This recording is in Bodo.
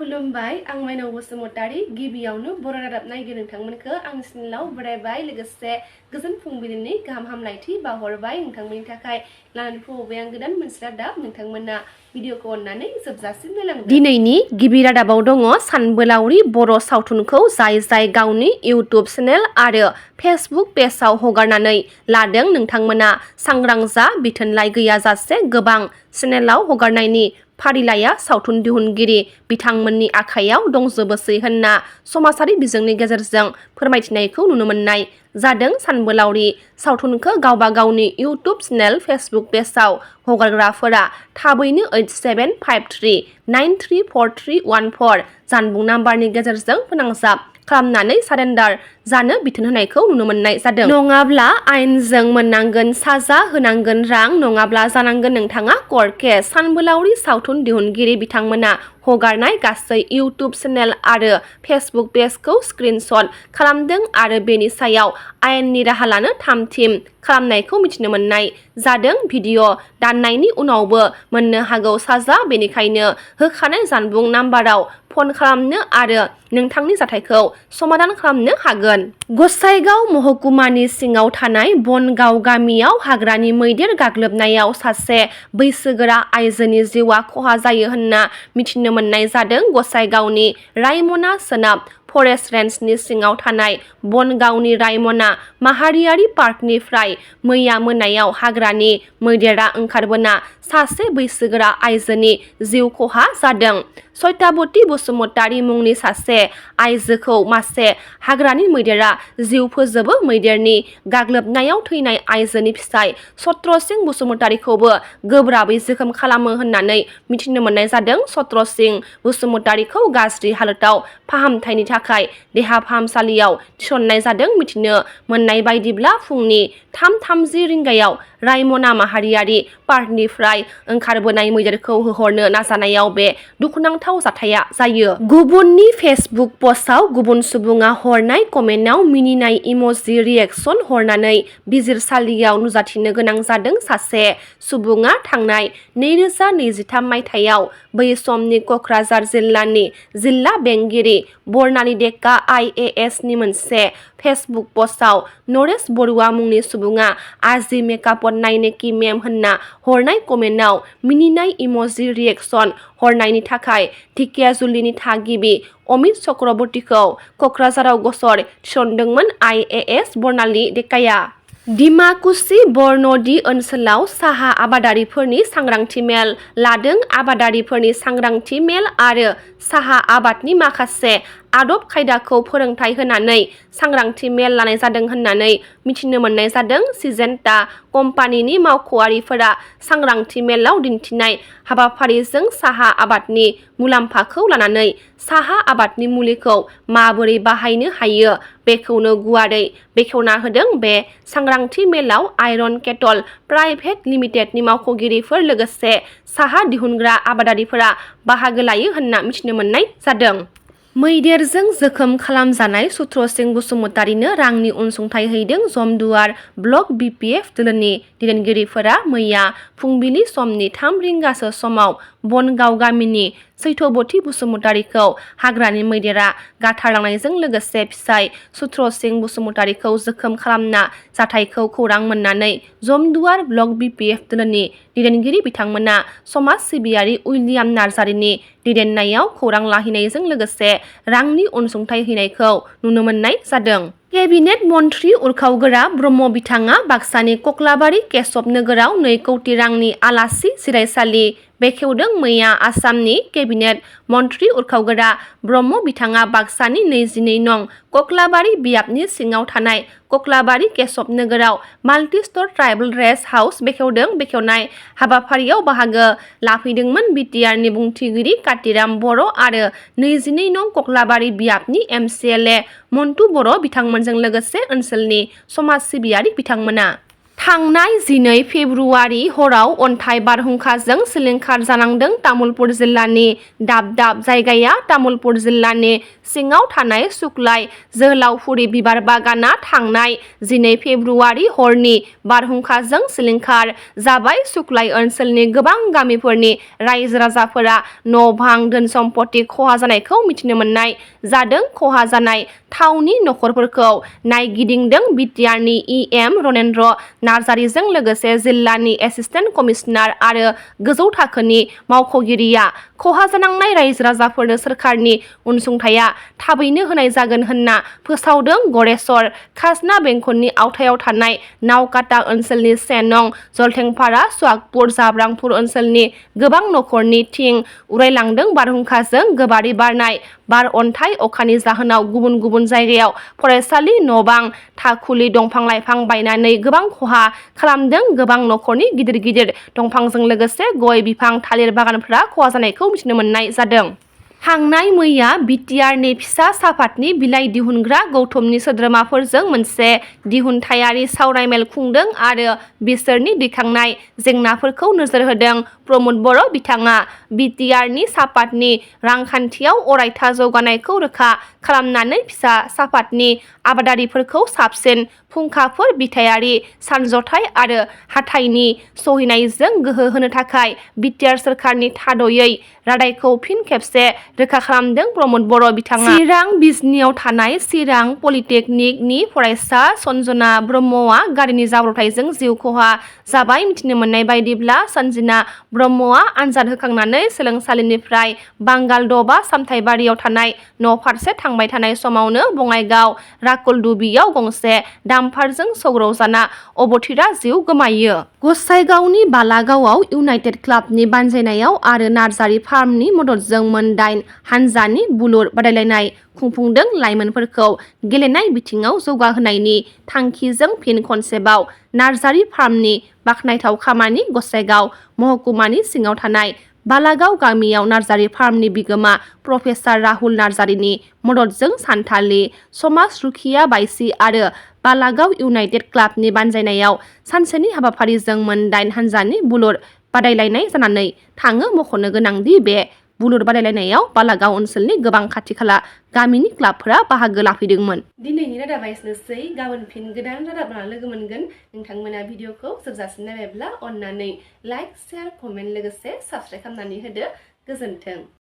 खुलुमबाय आं माइनाव बसुमतारी गिबियावनो बर'र नायगिर नोंथांमोनखौ आंनि चेनेलाव बरायबाय लोगोसे गोजोन फुंबिलिनि गाहाम हामलायथि बावहरबाय नोंथांमोननि थाखाय लानानै फैबाय आं गोदान मोनसे रादाब नोंथांमोना भिडिअखौ अननानै जोबजासिम नायलांदो। दिनैनि गिबि रादाबाव दङ सानबोलावरि बर' सावथुनखौ जाय गावनि इउटुब चेनेल आरो फेसबुक पेजआव हगारनानै लादों नोंथांमोना सांग्रां जा बिथोनलाइ गैयाजासे गोबां चेनेलाव हगारनायनि फारिलाइया सावथुन दिहुनगिरि बिथांमोननि आखायाव दंजोबोसै होनना समाजारि बिजोंनि गेजेरजों फोरमायथिनायखौ नुनो मोननाय जादों। सानबोलावरि सावथुनखौ गावबा गावनि इउटुब चेनेल फेसबुक पेजआव हगारग्राफोरा थाबैनो 8753934314 जानबुं नाम्बारनि गेजेरजों फोनांजाब खालामनानै सारेन्डार जानो बिथोन होनायखौ नुनो मोननाय जादों। नङाब्ला आयेनजों मोननांगोन साजा होनांगोन रां नङाब्ला जानांगोन नोंथाङा कर्ट केस। सानबोलावरि सावथुन दिहुनगिरि बिथांमोना हगारनाय गासै इउटुब चेनेल आरो फेसबुक पेजखौ स्क्रिनशट खालामदों आरो बेनि सायाव आयेननि राहा लानो थाम-थिम खालामनायखौ मिथिनो मोननाय जादों। भिडिअ दाननायनि उनावबो मोननो हागौ साजा, बेनिखायनो होखानाय जानबुं नाम्बाराव फन खालामनो आरो नोंथांनि जाथायखौ समाधान खालामनो हागोन। गसाइगाव महकुमानि सिङाव थानाय बनगाव गामियाव हाग्रानि मैदेर गाग्लोबनायाव सासे बैसोगोरा आइजोनि जिउआ खहा जायो होनना मिथिनो मोननाय जादों। गसाइगावनि रायमना सोनाब फरेस्ट रेन्जनि सिङाव थानाय बनगावनि रायमना माहारियारि पार्कनिफ्राय मैया मोनायाव हाग्रानि मैदेरा ओंखारबोना सासे बैसोगोरा आइजोनि जिउ खहा जादों। सयताबती बसुमतारी मुंनि सासे आइजोखौ मासे हाग्रानि मैदेरा जिउ फोजोबो। मैदेरनि गाग्लोबनायाव थैनाय आइजोनि फिसाय सत्रसिं बसुमतारीखौबो गोब्राबै जोखोम खालामो होननानै मिथिनो मोननाय जादों। सत्रसिं बसुमतारीखौ गाज्रि हालोदाव फाहामथायनि थाखाय देहा फाहामसालियाव थिसननाय जादों। मिथिनो मोननाय बायदिब्ला फुंनि 3:30 रिंगायाव रायमना माहारियारि पार्कनिफ्राय ओंखारबोनाय मैदेरखौ होहरनो नाजानायाव बे दुखुनांथाव जाथाया जायो। गुबुननि फेसबुक पस्टआव गुबुन सुबुङा हरनाय कमेन्टआव मिनिनाय इम'जि रिएक्सन हरनानै बिजिरसालियाव नुजाथिनो गोनां जादों। सासे सुबुङा थांनाय 2023 मायथाइयाव बै समनि क'क्राझार जिल्लानि जिल्ला बेंगिरि बरनानि डेका IAS नि मोनसे फेसबुक पस्टआव नरेश बरुवा मुंनि सुबुङा आजि मेकआपत नायनेकि मेम होनना हरनाय कमेन्टआव मिनिनाय इम'जि रिएक्सन हरनायनि थाखाय ढेकियाजुलिनि थागिबि अमित चक्रबर्तीखौ क'क्राझाराव गसर थिसनदोंमोन IAS बरनानि डेकाया। डिमाकुसि बरन'दि ओनसोलाव साहा आबादारिफोरनि सांग्रांथि मेल लादों। आबादारिफोरनि सांग्रांथि मेल आरो साहा आबादनि माखासे आदब खायदाखौ फोरोंथाय होनानै सांग्रांथि मेल लानाय जादों होननानै मिथिनो मोननाय जादों। सिजेन्टा कम्पानिनि मावख'आरिफोरा सांग्रांथि मेलाव दिन्थिनाय हाबाफारिजों साहा आबादनि मुलाम्फाखौ लानानै साहा आबादनि मुलिखौ माबोरै बाहायनो हायो बेखौनो गुवारै बेखेवना होदों। बे सांग्रांथि मेलाव आयरन केटल प्राइभेट लिमिटेडनि मावख'गिरिफोर लोगोसे साहा दिहुनग्रा आबादारिफोरा बाहागो लायो होनना मिथिनो मोननाय जादों। मैदेरजों जोखोम खालामजानाय सत्रसिं बसुमतारीनो रांनि अनसुंथाइ हैदों जमदुवार ब्लक BPF दोलोनि दैदेनगिरिफोरा। मैया फुंबिलि समनि 3 रिंगासो समाव बनगाव गामिनि सैथबती बसुमतारीखौ हाग्रानि मैदेरा गाथारलांनायजों लोगोसे फिसाय सत्रसिं बसुमतारीखौ जोखोम खालामना जाथायखौ खौरां मोननानै जमदुवार ब्लक BPF दोलोनि दैदेनगिरि बिथांमोना समाज सिबियारि उइलियाम नार्जारिनि दैदेननायाव खौरां लाहैनायजों लोगोसे रांनि अनसुंथाइ हैनायखौ नुनो मोननाय जादों। केबिनेट मन्थ्रि उरखावगोरा ब्रह्म बिथाङा बाक्सानि कक्लाबारि केशब नोगोराव 2 कौटि रांनि आलासि जिरायसालि बेखेवदों। मैया आसामनि केबिनेट मन्थ्रि उरखावगोरा ब्रह्म बिथाङा बाक्सानि 22 नं कक्लाबारि बियाबनि सिङाव थानाय कक्लाबारि केशब नोगोराव माल्टि स्टर ट्राइबेल रेस्ट हाउस बेखेवदों। बेखेवनाय हाबाफारियाव बाहागो लाफैदोंमोन बिटिआरनि बुंथिगिरि कातिराम बर' आरो 22 नं कक्लाबारि बियाबनि MCLA मन्टु बर' बिथांमोनजों लोगोसे ओनसोलनि समाज सिबियारि बिथांमोना। थांनाय 12 फेब्रुआरि हराव अन्थाइ बारहुंखाजों सिलिंखार जानांदों तामुलपुर जिल्लानि दाब दाब जायगाया। तामुलपुर जिल्लानि सिङाव थानाय सुक्लाय जोहोलावफुरि बिबार बागाना थांनाय 12 फेब्रुआरि हरनि बारहुंखाजों सिलिंखार जाबाय। सुक्लाय ओनसोलनि गोबां गामिफोरनि रायजो राजाफोरा न' बां धोन सम्पति खहा जानायखौ मिथिनो मोननाय जादों। खहा जानाय थावनि नखरफोरखौ नायगिदिंदों बिटिआरनि इएम रनेन्द्र नार्जारिजों लोगोसे जिल्लानि एसिस्टेन्ट कमिसनार आरो गोजौ थाखोनि मावख'गिरिया। खहा जानांनाय रायजो राजाफोरनो सोरखारनि अनसुंथाइया थाबैनो होनाय जागोन होनना फोसावदों। गरेस्वर खाजना बेंखननि आवथायाव थानाय नावकाटा ओनसोलनि 1 नं जलथेंपारा सुवागपुर जाब्रांपुर ओनसोलनि गोबां नखरनि थिं उरायलांदों। बारहुंखाजों गोबारै बारनाय बार अन्थाइ अखानि जाहोनाव गुबुन गुबुन जायगायाव फरायसालि न' बां थाखुलि दंफां लाइफां बायनानै गोबां खहा खालामदों। गोबां नखरनि गिदिर गिदिर दंफांजों लोगोसे गय बिफां थालिर बागानफोरा खहा जानायखौ मिथिनो मोननाय जादों। थांनाय मैया बिटिआरनि फिसा सापातनि बिलाइ दिहुनग्रा गौतमनि सोद्रोमाफोरजों मोनसे दिहुनथायारि सावरायमेल खुंदों आरो बिसोरनि दैखांनाय जेंनाफोरखौ नोजोर होदों। प्रमद बर' बिथाङा बिटिआरनि सापातनि रांखान्थियाव अरायथा जौगानायखौ रोखा खालामनानै फिसा सापातनि आबादारिफोरखौ साबसिन फुंखाफोर बिथायारि सानज'थाइ आरो हाथाइनि सौहैनायजों गोहो होनो थाखाय बिटिआर सोरखारनि थाद'यै रादायखौ फिन खेबसे रोखा खालामदों। प्रमद बर' बिथाङा चिरां बिजनीआव थानाय चिरां पलिटेकनिकनि फरायसा सन्जना ब्रह्मआ गारिनि जाब्रबथायजों जिउ खहा जाबाय। मिथिनो मोननाय बायदिब्ला सन्जना ब्रह्मआ आनजाद होखांनानै सोलोंसालिनिफ्राय बांगाल दबा सामथाइबारियाव थानाय न' फारसे थांबाय थानाय समावनो बङाइगाव राकुलदुबियाव गंसे दाम्पारजों सौग्रावजाना अबथिरा जिउ गोमायो। गसाइगावनि बालागावआव इउनाइटेड क्लाबनि बानजायनायाव आरो नार्जारि फार्मनि मददजों मोन 8 हानजानि बुलुर बादायलायनाय खुंफुंदों। लाइमोनफोरखौ गेलेनाय बिथिङाव जौगाहोनायनि थांखिजों फिन खनसेबाव नार्जारि फार्मनि बाखनायथाव खामानि। गसाइगाव महकुमानि सिङाव थानाय बालागाव गामियाव नार्जारि फार्मनि बिगोमा प्रफेसार राहुल नार्जारिनि मददजों सानथालि समाज रुखिया बायसि आरो बालागाव इउनाइटेड क्लाबनि बानजायनायाव सानसेनि हाबाफारिजों मोन 8 हानजानि बुलुर बादायलायनाय जानानै थाङो। मख'नो गोनांदि बे बुलुर बादायलायनायाव बालागाव ओनसोलनि गोबां खाथि खाला गामिनि क्लाबफोरा बाहागो लाफैदोंमोन। दिनैनि रादाबा एसेनोसै। गाबोन फिन गोदान रादाब लाना लोगो मोनगोन। नोंथांमोना भिडिअखौ जोबजासिम नायबायब्ला अननानै लाइक शेयार कमेन्ट लोगोसे साबस्क्राइब खालामनानै होदो। गोजोन्थों।